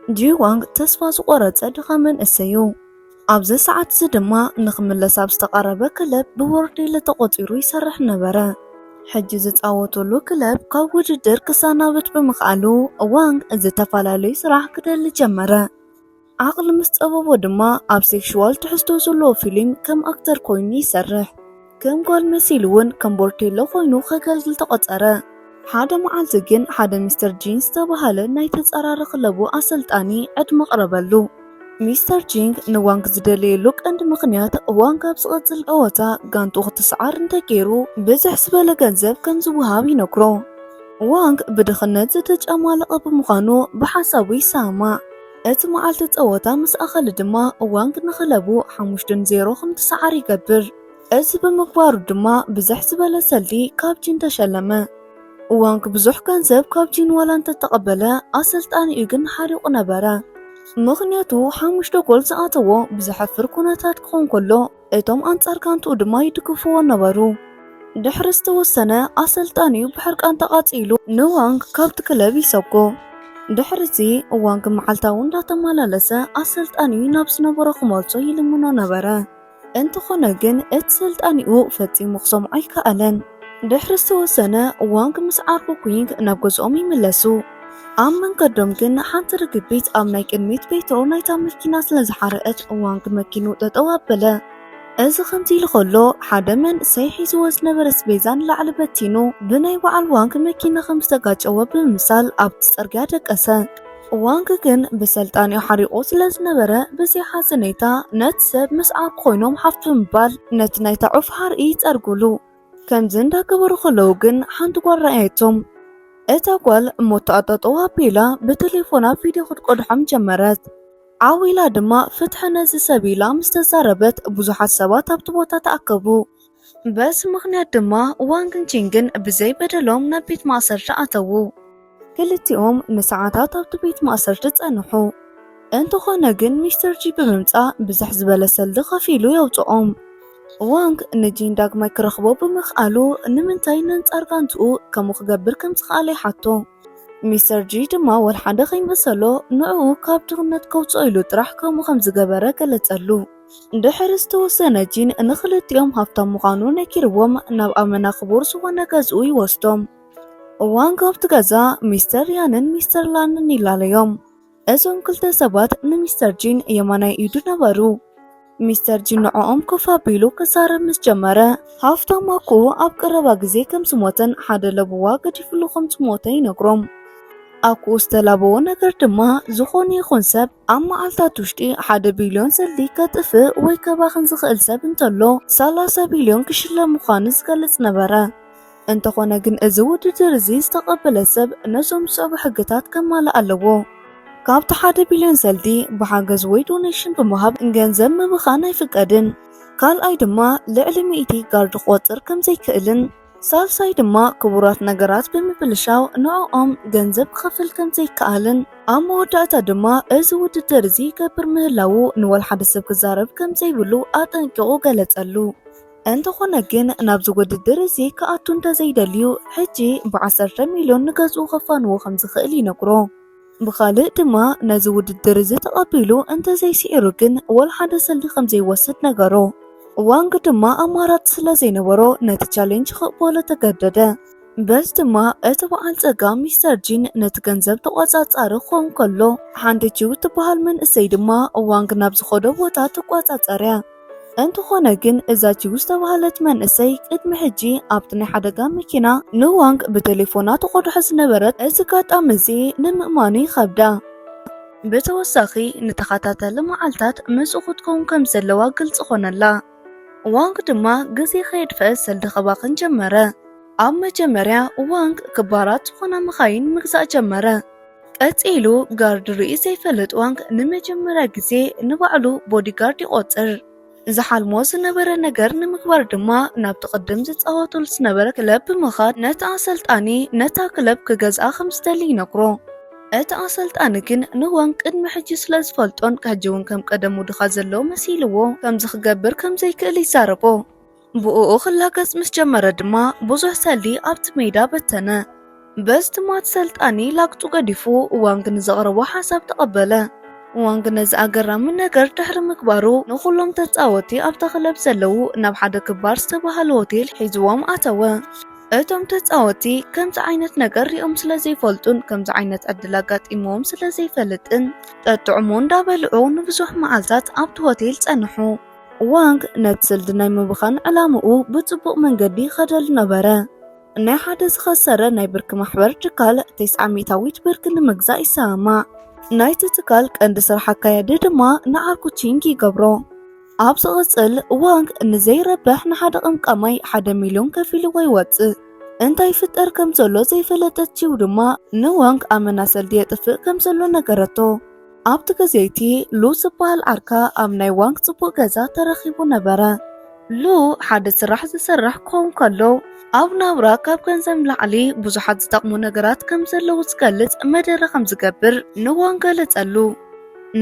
ጂዋንግ ተስፋ ዝቆረጸ ድኻ መንእሰይ እዩ። ኣብዚ ሰዓት እዚ ድማ ንኽምለስ ኣብ ዝተቓረበ ክለብ ብቦርዴለ ተቖጺሩ ይሰርሕ ነበረ። ሕጂ ዝጻወተሉ ክለብ ካብ ውድድር ክሰናበት ብምኽኣሉ፣ ዋንግ ዝተፈላለዩ ስራሕ ክደሊ ጀመረ። ዓቕሊ ምስ ጸበቦ ድማ ኣብ ሴክሹዋል ትሕዝቶ ዘለዎ ፊልም ከም ኣክተር ኮይኑ ይሰርሕ። ከም ጓል መሲሉ እውን ከም ቦርዴሎ ኮይኑ ከገልግል ተቖጸረ። ሓደ መዓልቲ ግን ሓደ ሚስተር ጂን ዝተባህለ ናይ ተጻራሪ ክለቡ ኣሰልጣኒ ዕድመ ኣቕረበሉ። ሚስተር ጂንግ ንዋንግ ዝደለየሉ ቀንዲ ምኽንያት፣ ዋንግ ኣብ ዝቕጽል ጸወታ ጋንትኡ ክትስዓር እንተገይሩ ብዝሕ ዝበለ ገንዘብ ከም ዝወሃብ ይነግሮ። ዋንግ ብድኽነት ዝተጨማለቐ ብምዃኑ ብሓሳቡ ይሰማማዕ። እቲ መዓልቲ ጸወታ ምስ ኣኸለ ድማ ዋንግ ንክለቡ ሓሙሽተ ንዜሮ ከም ትሰዓር ይገብር። እዚ ብምግባሩ ድማ ብዝሕ ዝበለ ሰልዲ ካብ ጂን ተሸለመ። ዋንግ ብዙሕ ገንዘብ ካብ ጂን ዋላ እንተተቐበለ፣ ኣሰልጣኒኡ ግን ሓሪቑ ነበረ። ምኽንያቱ ሓሙሽተ ጎል ዝኣተዎ ብዘሕፍር ኩነታት ክኾን ከሎ፣ እቶም ኣንጻር ጋንትኡ ድማ ይድግፍዎ ነበሩ። ድሕሪ ዝተወሰነ፣ ኣሰልጣኒኡ ብሕርቃን ተቓጺሉ ንዋንግ ካብቲ ክለብ ይሰጎ። ድሕሪ እዚ፣ ዋንግ መዓልታዊ እንዳተመላለሰ ኣሰልጣኒኡ ናብ ዝነበሮ ክመልሶ ይልምኖ ነበረ። እንተኾነ ግን፣ እቲ ሰልጣኒኡ ፈጺሙ ክሰምዖ ኣይከኣለን። ድሕሪ ዝተወሰነ፣ ዋንግ ምስ ዓርኩ ኩይንግ ናብ ገዝኦም ይምለሱ። ኣብ መንገዶም ግን ሓንቲ ርግቢት ኣብ ናይ ቅድሚት ቤትሮ ናይታ መኪና ስለ ዝሓረቐት፣ ዋንግ መኪንኡ ጠጠው ኣበለ። እዚ ከምዚ ኢሉ ከሎ፣ ሓደ መንእሰይ ሒዝዎ ዝነበረ ኣስቤዛ ንላዕሊ በቲኑ፣ ብናይ በዓል ዋንግ መኪና ከም ዝተጋጨወ ብምምሳል ኣብቲ ጽርግያ ደቀሰ። ዋንግ ግን ብሰልጣኒኡ ሓሪቑ ስለ ዝነበረ፣ ብዘይ ሓዘኔታ ነቲ ሰብ ምስ ዓርኩ ኮይኖም ሃፍ ብምባል ነቲ ናይታ ዑፍ ሓርኢ ይጸርጉሉ። ከምዚ እንዳገበሩ ከለዉ ግን ሓንቲ ጓል ረኣየቶም። እታ ጓል እሞ ተኣጣጠው ኣቢላ ብቴሌፎና ቪድዮ ክትቀድሖም ጀመረት። ዓው ኢላ ድማ ፍትሒ ነዚ ሰብ ኢላ ምስ ተዛረበት ብዙሓት ሰባት ኣብቲ ቦታ ተኣከቡ። በዚ ምኽንያት ድማ ዋንግን ቺንግን ብዘይ በደሎም ናብ ቤት ማእሰርቲ ኣተዉ። ክልቲኦም ንሰዓታት ኣብቲ ቤት ማእሰርቲ ጸንሑ። እንተኾነ ግን ሚስተር ጂ ብምምጻእ ብዝሕ ዝበለ ሰልዲ ከፊሉ የውጽኦም። ዋንግ ንጂን ዳግማይ ክረኽቦ ብምኽኣሉ ንምንታይ ነንጻር ጋንትኡ ከምኡ ክገብር ከም ዝኸኣለ ይሓቶ። ሚስተር ጂ ድማ ወላ ሓደ ከይመሰሎ ንዕኡ ካብ ድኽነት ከውጽኦ ኢሉ ጥራሕ ከምኡ ከም ዝገበረ ገለጸሉ። ድሕሪ ዝተወሰነ ጂን ንኽልቲኦም ሃብታም ምዃኑ ነጊርዎም ናብ ኣመና ክቡር ዝኾነ ገዝኡ ይወስዶም። ዋንግ ኣብቲ ገዛ ሚስተር ያንን ሚስተር ላንን ይላለዮም። እዞም ክልተ ሰባት ንሚስተር ጂን የማናይ ኢዱ ነበሩ። ሚስተር ጂን ንዕኦም ኮፍ ኣቢሉ ክዛረብ ምስ ጀመረ፣ ሃፍታም ኣኩኡ ኣብ ቀረባ ግዜ ከም ዝሞተን ሓደ ለበዋ ገዲፍሉ ከም ዝሞተ ይነግሮም። ኣኩኡ ዝተላበዎ ነገር ድማ ዝኾነ ይኹን ሰብ ኣብ መዓልታት ውሽጢ ሓደ ቢልዮን ሰልዲ ከጥፍእ ወይ ከባኽን ዝኽእል ሰብ እንተሎ፣ ሰላሳ ቢልዮን ክሽለም ምዃኑ ዝገልጽ ነበረ። እንተኾነ ግን እዚ ውድድር እዚ ዝተቐበለ ሰብ ነዞም ዝስዕቡ ሕግታት ከማልእ ኣለዎ። ካብቲ ሓደ ቢልዮን ሰልዲ ብሓገዝ ወይ ዶኔሽን ብምሃብ ገንዘብ ምብኻን ኣይፍቀድን። ካልኣይ ድማ ልዕሊ ሚእቲ ጋርድ ክቆጽር ከም ዘይክእልን፣ ሳልሳይ ድማ ክቡራት ነገራት ብምብልሻው ንዕኦም ገንዘብ ክኸፍል ከም ዘይከኣልን፣ ኣብ መወዳእታ ድማ እዚ ውድድር እዚ ይገብር ምህላዉ ንወላ ሓደ ሰብ ክዛረብ ከም ዘይብሉ ኣጠንቂቑ ገለጸሉ። እንተኾነ ግን ናብዚ ውድድር እዚ ክኣቱ እንተዘይደልዩ ሕጂ ብዓሰርተ ሚልዮን ንገዝኡ ከፋንዎ ከም ዝኽእል ይነግሮ። ብኻልእ ድማ ነዚ ውድድር እዚ ተቐቢሉ እንተዘይስዒሩ ግን ወላ ሓደ ሰልዲ ከም ዘይወስድ ነገሮ። ዋንግ ድማ ኣማራጺ ስለ ዘይነበሮ ነቲ ቻሌንጅ ክቕበሎ ተገደደ። በዚ ድማ እቲ በዓል ጸጋ ሚስተር ጂን ነቲ ገንዘብ ተቖጻጻሪ ክኸውን ከሎ፣ ሓንቲ ቺው ትበሃል መንእሰይ ድማ ዋንግ ናብ ዝኸዶ ቦታ ትቆጻጸርያ። እንተኾነ ግን እዛ ቺው ዝተባህለት መንእሰይ ቅድሚ ሕጂ ኣብቲ ናይ ሓደጋ መኪና ንዋንግ ብቴሌፎና ትቆድሖ ዝነበረት፣ እዚ ኣጋጣሚ እዚ ንምእማኑ ይኸብዳ። ብተወሳኺ ንተኸታታሊ መዓልታት ምስኡ ክትከውን ከም ዘለዋ ግልጺ ኮነላ። ዋንግ ድማ ግዜ ከየጥፈአ ሰልዲ ከባኽን ጀመረ። ኣብ መጀመርያ ዋንግ ክባራት ዝኾና መኻይን ምግዛእ ጀመረ። ቀጺሉ ጋርድ ርእዩ ዘይፈልጥ ዋንግ ንመጀመርያ ግዜ ንባዕሉ ቦዲጋርድ ይቖጽር። ዝሓልሞ ዝነበረ ነገር ንምግባር ድማ ናብቲ ቅድም ዝጻወተሉ ዝነበረ ክለብ ብምኻድ ነቲ ኣሰልጣኒ ነታ ክለብ ክገዝኣ ከም ዝደሊ ይነግሮ። እቲ ኣሰልጣኒ ግን ንዋንግ ቅድሚ ሕጂ ስለ ዝፈልጦን ሕጂ እውን ከም ቀደሙ ድኻ ዘለዎ መሲልዎ ከምዚ ክገብር ከም ዘይክእል ይዛረቦ። ብእኡ ክላገጽ ምስ ጀመረ ድማ ብዙሕ ሰልዲ ኣብቲ ሜዳ በተነ። በዚ ድማ እቲ ሰልጣኒ ላግጹ ገዲፉ ዋንግ ንዘቕረቦ ሓሳብ ተቐበለ። ዋንግ ነዚ ኣገራሚ ነገር ድሕሪ ምግባሩ፣ ንኹሎም ተጻወትቲ ኣብታ ክለብ ዘለዉ ናብ ሓደ ክባር ዝተባህለ ሆቴል ሒዝዎም ኣተወ። እቶም ተጻወትቲ ከምዚ ዓይነት ነገር ሪኦም ስለ ዘይፈልጡን ከምዚ ዓይነት ዕድል ኣጋጢምዎም ስለ ዘይፈልጥን፣ ጠጥዕሙ እንዳበልዑ ንብዙሕ መዓልታት ኣብቲ ሆቴል ጸንሑ። ዋንግ ነቲ ስልዲ ናይ ምብኻን ዕላምኡ ብጽቡቕ መንገዲ ይኸደሉ ነበረ። ናይ ሓደ ዝኸሰረ ናይ ብርኪ ማሕበር ትካል ተስዓ ሚእታዊት ብርኪ ንምግዛእ ይሰማማዕ። ናይቲ ትካል ቀንዲ ስራሕ ኣካያዲ ድማ ንዓርኩ ቺንግ ይገብሮ። ኣብ ዝቕጽል፣ ዋንግ ንዘይረብሕ ንሓደ ቀምቃማይ ሓደ ሚልዮን ከፊልዎ ይወጽእ። እንታይ ይፍጠር ከም ዘሎ ዘይፈለጠት ቺው ድማ ንዋንግ ኣመና ሰልዲ የጥፍእ ከም ዘሎ ነገረቶ። ኣብቲ ግዜ እቲ ሉ ዝበሃል ዓርካ ኣብ ናይ ዋንግ ጽቡቕ ገዛ ተረኺቡ ነበረ። ሉ ሓደ ስራሕ ዝሰርሕ ክኸውን ከሎ፣ ኣብ ናብራ ካብ ገንዘብ ንላዕሊ ብዙሓት ዝጠቕሙ ነገራት ከም ዘለዉ ዝገልጽ መደረ ከም ዝገብር ንዋንግ ገለጸሉ።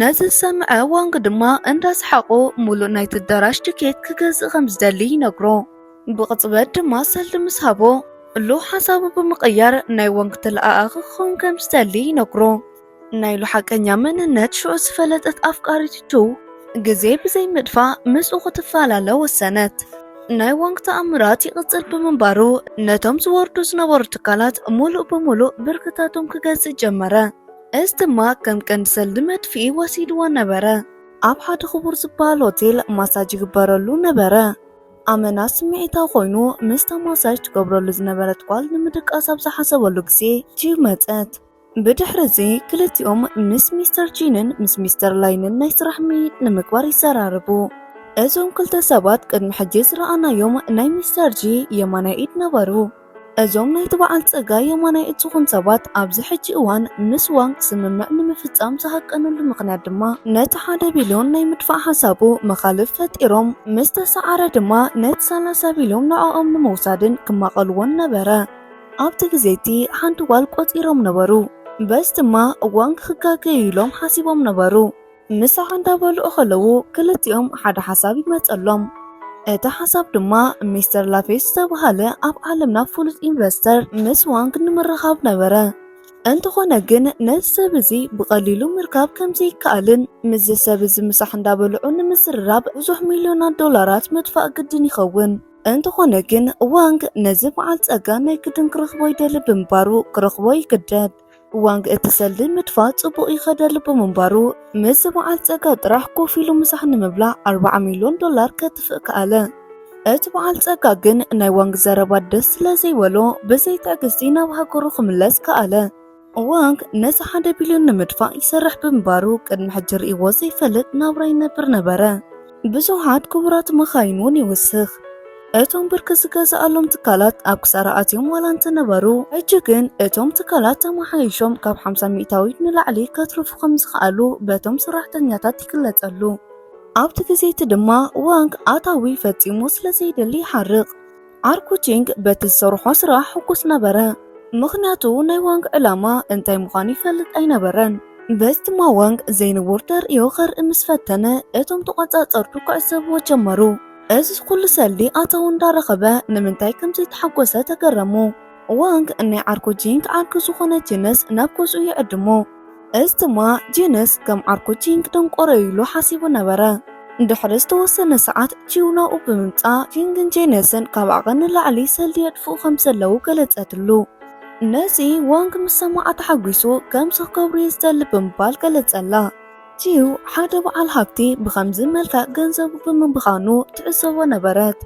ነዚ ዝሰምዐ ዋንግ ድማ እንዳሰሓቑ፣ ሙሉእ ናይቲ ኣዳራሽ ትኬት ክገዝእ ከም ዝደሊ ይነግሮ። ብቕጽበት ድማ ሰልዲ ምስ ሃቦ፣ ሉ ሓሳቡ ብምቕያር ናይ ዋንግ ተለኣኣኺ ክኸውን ከም ዝደሊ ይነግሮ። ናይ ሉ ሓቀኛ መንነት ሽዑ ዝፈለጠት ኣፍቃሪቱ ቹ፣ ግዜ ብዘይ ምጥፋእ ምስኡ ክትፈላለ ወሰነት። ናይ ዋንግ ተኣምራት ይቕጽል ብምንባሩ፣ ነቶም ዝወርዱ ዝነበሩ ትካላት ሙሉእ ብሙሉእ ብርክታቶም ክገዝእ ጀመረ። እዚ ድማ ከም ቀንዲ ሰልዲ መድፍኢ ወሲድዎ ነበረ። ኣብ ሓደ ክቡር ዝበሃል ሆቴል ማሳጅ ይግበረሉ ነበረ። ኣመና ስምዒታዊ ኮይኑ ምስታ ማሳጅ ትገብረሉ ዝነበረት ጓል ንምድቃስ ኣብ ዝሓሰበሉ ግዜ ቺው መጸት። ብድሕሪ እዚ ክልቲኦም ምስ ሚስተር ጂንን ምስ ሚስተር ላይንን ናይ ስራሕ ምይይጥ ንምግባር ይዘራረቡ። እዞም ክልተ ሰባት ቅድሚ ሕጂ ዝረኣናዮም ናይ ሚስተር ጂ የማናይ ኢድ ነበሩ። እዞም ናይቲ በዓል ጸጋ የማናይ ኢድ ዝኾኑ ሰባት ኣብዚ ሕጂ እዋን ምስ ዋንግ ስምምዕ ንምፍጻም ዝሃቀኑሉ ምኽንያት ድማ ነቲ ሓደ ቢልዮን ናይ ምድፋእ ሓሳቡ መኻልፍ ፈጢሮም ምስ ተሰዓረ ድማ ነቲ ሰላሳ ቢልዮን ንዕኦም ንምውሳድን ክማቐልዎን ነበረ። ኣብቲ ግዜ እቲ ሓንቲ ጓል ቆጺሮም ነበሩ። በዚ ድማ ዋንግ ክጋገዩ ኢሎም ሓሲቦም ነበሩ። ምሳሕ እንዳበልዑ ከለዉ ክልቲኦም ሓደ ሓሳብ ይመጸሎም። እቲ ሓሳብ ድማ ሚስተር ላፌስ ዝተባህለ ኣብ ዓለምና ፍሉጥ ኢንቨስተር ምስ ዋንግ ንምርኻብ ነበረ። እንተኾነ ግን ነዚ ሰብ እዚ ብቐሊሉ ምርካብ ከም ዘይከኣልን ምስዚ ሰብ እዚ ምሳሕ እንዳበልዑ ንምዝርራብ ብዙሕ ሚልዮናት ዶላራት ምድፋእ ግድን ይኸውን። እንተኾነ ግን ዋንግ ነዚ በዓል ጸጋ ናይ ግድን ክረኽቦ ይደሊ ብምንባሩ ክረኽቦ ይግደድ። ዋንግ እቲ ሰልዲ ምድፋእ ጽቡቕ ይኸደሉ ብምንባሩ ምስዚ በዓል ጸጋ ጥራሕ ኮፍ ኢሉ ምሳሕ ንምብላዕ ኣርብዓ ሚልዮን ዶላር ከጥፍእ ከኣለ። እቲ በዓል ጸጋ ግን ናይ ዋንግ ዘረባ ደስ ስለ ዘይበሎ ብዘይ ትዕግስቲ ናብ ሃገሩ ክምለስ ከኣለ። ዋንግ ነዚ ሓደ ቢልዮን ንምድፋእ ይሰርሕ ብምንባሩ ቅድሚ ሕጂ ርእይዎ ዘይፈልጥ ናብራ ይነብር ነበረ። ብዙሓት ክቡራት መኻይን እውን ይውስኽ። እቶም ብርኪ ዝገዝኣሎም ትካላት ኣብ ክሳራ ኣትዮም ዋላ እንተነበሩ፣ ሕጂ ግን እቶም ትካላት ተመሓይሾም ካብ ሓምሳ ሚእታዊት ንላዕሊ ከትርፉ ከም ዝኸኣሉ በቶም ሰራሕተኛታት ይግለጸሉ። ኣብቲ ግዜ እቲ ድማ ዋንግ ኣታዊ ፈጺሙ ስለ ዘይደሊ ይሓርቕ። ዓርኩ ቺንግ በቲ ዝሰርሖ ስራሕ ሕጉስ ነበረ፣ ምኽንያቱ ናይ ዋንግ ዕላማ እንታይ ምዃኑ ይፈልጥ ኣይነበረን። በዚ ድማ ዋንግ ዘይንቡር ተርእዮ ከርኢ ምስ ፈተነ፣ እቶም ተቖጻጸርቱ ክዕዘብዎ ጀመሩ። እዚ ኩሉ ሰልዲ ኣታዊ እንዳረኸበ ንምንታይ ከም ዘይተሓጎሰ ተገረሙ። ዋንግ ናይ ዓርኩ ቺንግ ዓርኪ ዝኾነ ጂነስ ናብ ገዝኡ ይዕድሞ። እዚ ድማ ጂነስ ከም ዓርኩ ቺንግ ደንቆሮ ኢሉ ሓሲቡ ነበረ። ድሕሪ ዝተወሰነ ሰዓት ቺው ናብኡ ብምምጻእ ቺንግን ጄነስን ካብ ዓቐን ንላዕሊ ሰልዲ የጥፍኡ ከም ዘለዉ ገለጸትሉ። ነዚ ዋንግ ምስ ሰማዓ ተሓጒሱ ከምዚ ክገብሮ እየ ዝደሊ ብምባል ገለጸላ። ቺው ሓደ በዓል ሃብቲ ብኸምዚ መልክዕ ገንዘቡ ብምብኻኑ ትዕዘቦ ነበረት።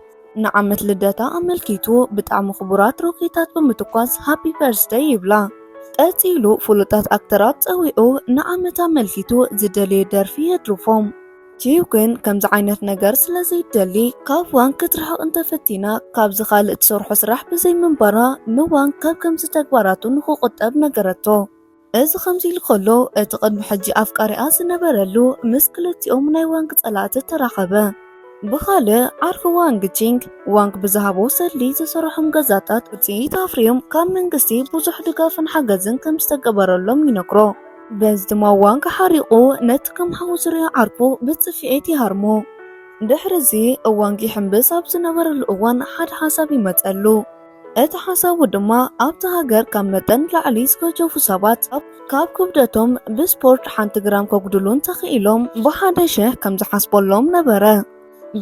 ንዓመት ልደታ ኣመልኪቱ ብጣዕሚ ክቡራት ሮኬታት ብምትኳስ ሃፒ በርስደይ ይብላ። ቀጺሉ ፍሉጣት ኣክተራት ጸዊዑ ንዓመት ኣመልኪቱ ዝደለየ ደርፊ የድርፎም። ቺው ግን ከምዚ ዓይነት ነገር ስለ ዘይደሊ ካብ ዋንግ ክትርሕቕ እንተፈቲና ካብዚ ካልእ ትሰርሖ ስራሕ ብዘይምንባራ ንዋንግ ካብ ከምዚ ተግባራቱ ንኽቑጠብ ነገረቶ። እዚ ከምዚ ኢሉ ከሎ እቲ ቅድሚ ሕጂ ኣፍቃሪኣ ዝነበረሉ ምስ ክልቲኦም ናይ ዋንግ ጸላእቲ ተራኸበ። ብኻልእ ዓርኪ ዋንግ ቺንግ ዋንግ ብዝሃቦ ሰልዲ ዝሰርሖም ገዛታት ውጽኢት ኣፍርዮም ካብ መንግስቲ ብዙሕ ድጋፍን ሓገዝን ከም ዝተገበረሎም ይነግሮ። በዚ ድማ ዋንግ ሓሪቑ ነቲ ከም ሓው ዝርእዮ ዓርኩ ብጽፍዒት ይሃርሞ። ድሕሪ እዚ ዋንግ ይሕምብስ ኣብ ዝነበረሉ እዋን ሓደ ሓሳብ ይመጸሉ። እቲ ሓሳቡ ድማ ኣብቲ ሃገር ካብ መጠን ላዕሊ ዝገጀፉ ሰባት ካብ ክብደቶም ብስፖርት ሓንቲ ግራም ከጉድሉ እንተኽኢሎም ብሓደ ሽሕ ከም ዝሓስበሎም ነበረ።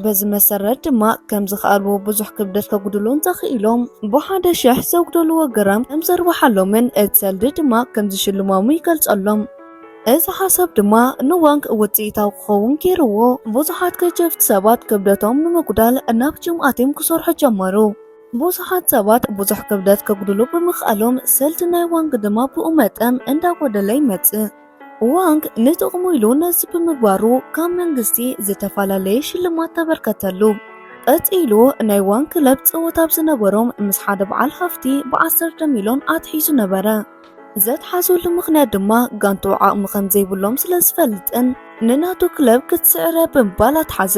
በዚ መሰረት ድማ ከም ዝኸኣልዎ ብዙሕ ክብደት ከጉድሉ እንተኽኢሎም ብሓደ ሽሕ ዘጉደልዎ ግራም ከም ዘርብሓሎምን እቲ ሰልዲ ድማ ከም ዝሽልሞም ይገልጸሎም። እዚ ሓሳብ ድማ ንዋንግ ውፅኢታዊ ክኸውን ገይርዎ። ብዙሓት ገጀፍቲ ሰባት ክብደቶም ንምጉዳል ናብ ጅምኣት እዮም ክሰርሑ ጀመሩ። ብዙሓት ሰባት ብዙሕ ክብደት ከጉድሉ ብምኽኣሎም ሰልዲ ናይ ዋንግ ድማ ብኡ መጠን እንዳጎደለ ይመጽእ። ዋንግ ንጥቕሙ ኢሉ ነዚ ብምግባሩ ካብ መንግስቲ ዝተፈላለየ ሽልማት ተበርከተሉ። ቀጺሉ ናይ ዋንግ ክለብ ጸወታ ኣብ ዝነበሮም ምስ ሓደ በዓል ሃፍቲ ብዓሰርተ ሚልዮን ኣትሒዙ ነበረ። ዘትሓዘሉ ምኽንያት ድማ ጋንትኡ ዓቕሚ ከም ዘይብሎም ስለ ዝፈልጥን ንናቱ ክለብ ክትስዕረ ብምባል ኣትሓዘ።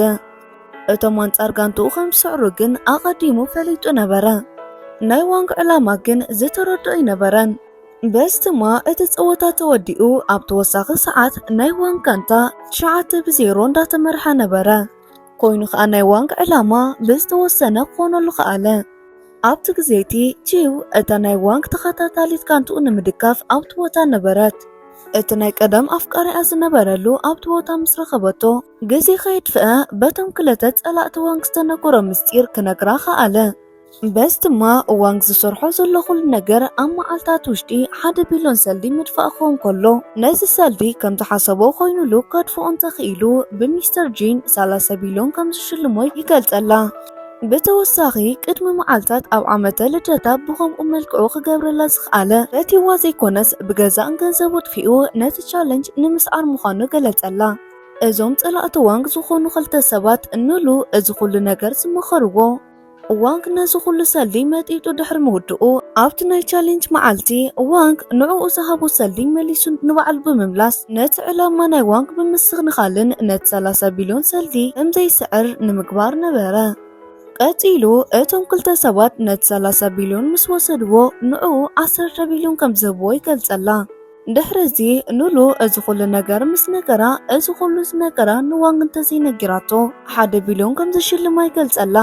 እቶም ኣንጻር ጋንትኡ ከም ዝስዕሩ ግን ኣቐዲሙ ፈሊጡ ነበረ። ናይ ዋንግ ዕላማ ግን ዝተረድኦ ኣይነበረን። በዚ ድማ እቲ ጸወታ ተወዲኡ ኣብ ተወሳኺ ሰዓት ናይ ዋንግ ጋንታ ትሽዓተ ብዜሮ እንዳተመርሐ ነበረ። ኮይኑ ኸኣ ናይ ዋንግ ዕላማ ብዝተወሰነ ክኾነሉ ከኣለ። ኣብቲ ግዜ እቲ ቺው እታ ናይ ዋንግ ተኸታታሊት ጋንትኡ ንምድጋፍ ኣብቲ ቦታ ነበረት። እቲ ናይ ቀደም ኣፍቃሪኣ ዝነበረሉ ኣብቲ ቦታ ምስ ረኸበቶ ግዜ ከየጥፍአ በቶም ክልተ ጸላእቲ ዋንግ ዝተነገሮ ምስጢር ክነግራ ከኣለ። በዚ ድማ ዋንግ ዝሰርሖ ዘሎ ኩሉ ነገር ኣብ መዓልታት ውሽጢ ሓደ ቢልዮን ሰልዲ ምድፋእ ክኸውን ከሎ ነዚ ሰልዲ ከም ዝሓሰቦ ኮይኑሉ ከድፍኦ እንተኽኢሉ ብሚስተር ጂን ሰላሳ ቢልዮን ከም ዝሽልሞ ይገልጸላ። ብተወሳኺ ቅድሚ መዓልታት ኣብ ዓመተ ልደታ ብኸምኡ መልክዑ ክገብረላ ዝኸኣለ ፈትይዋ ዘይኮነስ ብገዛእን ገንዘቡ ኣጥፊኡ ነቲ ቻለንጅ ንምስዓር ምዃኑ ገለጸላ። እዞም ጸላእቲ ዋንግ ዝኾኑ ክልተ ሰባት ንሉ እዚ ኩሉ ነገር ዝመኸርዎ። ዋንግ ነዚ ኩሉ ሰልዲ መጢጡ ድሕሪ ምውድኡ ኣብቲ ናይ ቻሌንጅ መዓልቲ ዋንግ ንዕኡ ዝሃቦ ሰልዲ መሊሱ ንባዕሉ ብምምላስ ነቲ ዕላማ ናይ ዋንግ ብምስንኻልን ነቲ ሰላሳ ቢልዮን ሰልዲ ከም ዘይስዕር ንምግባር ነበረ። ቀጺሉ እቶም ክልተ ሰባት ነቲ ሰላሳ ቢልዮን ምስ ወሰድዎ ንዕኡ ዓሰርተ ቢልዮን ከም ዝህብዎ ይገልጸላ። ድሕሪ እዚ ንሉ እዚ ኩሉ ነገር ምስ ነገራ እዚ ኩሉ ዝነገራ ንዋንግ እንተዘይነጊራቶ ሓደ ቢልዮን ከም ዝሽልማ ይገልጸላ።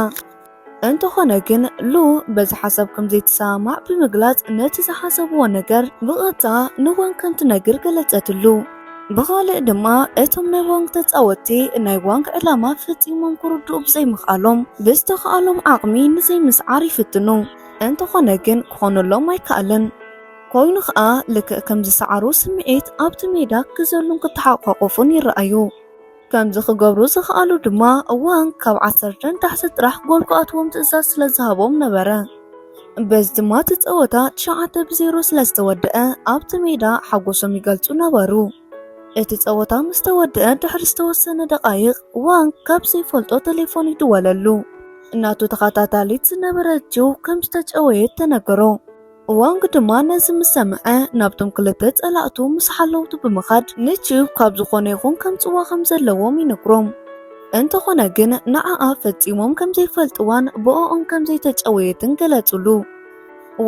እንተኾነ ግን ሉ በዚ ሓሳብ ከም ዘይትሰማማዕ ብምግላጽ ነቲ ዝሓሰብዎ ነገር ብቐጥታ ንዋንግ ከም ትነግር ገለጸትሉ። ብኻልእ ድማ እቶም ናይ ዋንግ ተጻወትቲ ናይ ዋንግ ዕላማ ፈጺሞም ክርድኡ ብዘይምኽኣሎም ብዝተኻእሎም ዓቕሚ ንዘይምስዓር ይፍትኑ። እንተኾነ ግን ክኾነሎም ኣይከኣልን። ኮይኑ ኸኣ ልክዕ ከም ዝሰዓሩ ስምዒት ኣብቲ ሜዳ ክዘሉን ክተሓቋቆፉን ይረኣዩ። ከምዚ ክገብሩ ዝኸኣሉ ድማ ዋንግ ካብ ዓሰርተ ንታሕቲ ጥራሕ ጎል ክኣትዎም ትእዛዝ ስለ ዝሃቦም ነበረ። በዚ ድማ እቲ ጸወታ ትሽዓተ ብዜሮ ስለ ዝተወደአ ኣብቲ ሜዳ ሓጎሶም ይገልጹ ነበሩ። እቲ ጸወታ ምስ ተወደአ ድሕሪ ዝተወሰነ ደቓይቕ ዋንግ ካብ ዘይፈልጦ ቴሌፎን ይድወለሉ። እናቱ ተኸታታሊት ዝነበረት ቺው ከም ዝተጨወየት ተነገሮ። ዋንግ ድማ ነዚ ምስ ሰምዐ ናብቶም ክልተ ጸላእቱ ምስ ሓለውቱ ብምኻድ ንቺው ካብ ዝኾነ ይኹን ከምጽዋ ከም ዘለዎም ይነግሮም። እንተኾነ ግን ንዓኣ ፈጺሞም ከም ዘይፈልጥዋን ብኦኦም ከም ዘይተጨወየትን ገለጹሉ።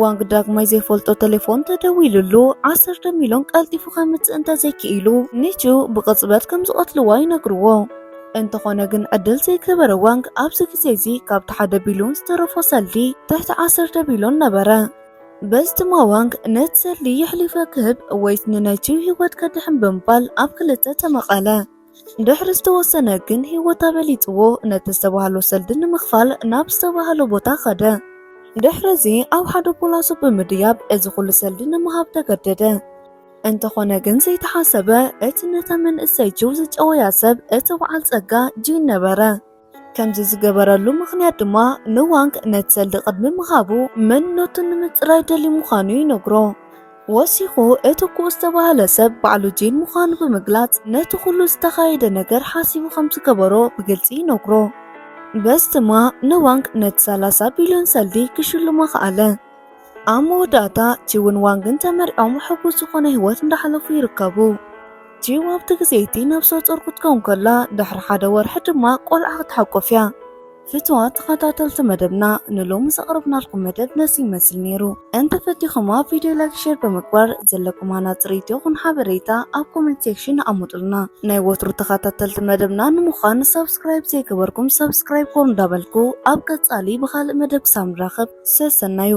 ዋንግ ዳግማይ ዘይፈልጦ ቴሌፎን ተደዊሉሉ ዓሰርተ ሚልዮን ቀልጢፉ ከምጽእ እንተዘይክኢሉ ንቺው ብቕጽበት ከም ዝቐትልዋ ይነግርዎ። እንተኾነ ግን ዕድል ዘይገበረ ዋንግ ኣብዚ ግዜ እዚ ካብቲ ሓደ ቢልዮን ዝተረፎ ሰልዲ ትሕቲ ዓሰርተ ቢልዮን ነበረ። በዚ ድማ ዋንግ ነቲ ሰልዲ የሕሊፈ ክህብ ወይስ ንናይ ቺው ህይወት ከድሕን ብምባል ኣብ ክልተ ተመቐለ። ድሕሪ ዝተወሰነ ግን ህይወት ኣበሊጽዎ ነቲ ዝተባህሎ ሰልዲ ንምኽፋል ናብ ዝተባህሎ ቦታ ኸደ። ድሕሪ እዚ ኣብ ሓደ ፖላሶ ብምድያብ እዚ ኩሉ ሰልዲ ንምሃብ ተገደደ። እንተኾነ ግን ዘይተሓሰበ እቲ ነታ መንእሰይ ቺው ዝጨወያ ሰብ እቲ በዓል ጸጋ ጂን ነበረ። ከምዚ ዝገበረሉ ምኽንያት ድማ ንዋንግ ነቲ ሰልዲ ቅድሚ ምሃቡ መንነቱ ንምጽራይ ደልዩ ምዃኑ ይነግሮ። ወሲኹ እቲ ኩኡ ዝተባህለ ሰብ ባዕሉ ጂን ምዃኑ ብምግላጽ ነቲ ኩሉ ዝተኻየደ ነገር ሓሲቡ ከም ዝገበሮ ብግልጺ ይነግሮ። በዚ ድማ ንዋንግ ነቲ ሰላሳ ቢልዮን ሰልዲ ክሽልሞ ከኣለ። ኣብ መወዳእታ ቺውን ዋንግን ተመርዕዮም ሕጉስ ዝኾነ ህይወት እንዳሓለፉ ይርከቡ። ቺው ኣብቲ ግዜ እቲ ነብሰ ጾር ክትከውን ከላ ድሕሪ ሓደ ወርሒ ድማ ቆልዓ ክትሓቁፍ እያ። ፍትዋት ተኸታተልቲ መደብና ንሎሚ ዘቕረብናልኩም መደብ ነዚ ይመስል ነይሩ። እንተፈቲኹማ ቪድዮ ላይክ ሼር ብምግባር ዘለኩም ሃናጺ ርእይቶ ይኹን ሓበሬታ ኣብ ኮመንት ሴክሽን ኣቐምጡልና። ናይ ወትሩ ተኸታተልቲ መደብና ንምዃን ሳብስክራይብ ዘይገበርኩም ሳብስክራይብ ኮር እንዳበልኩ ኣብ ቀጻሊ ብኻልእ መደብ ክሳብ ንራኸብ ሰሰናዩ።